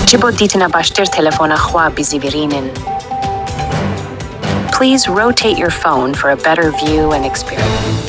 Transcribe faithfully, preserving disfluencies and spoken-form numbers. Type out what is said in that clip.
Ji bo dîtina baştir telefona xwe bizîvirînin. Please rotate your phone for a better view and experience.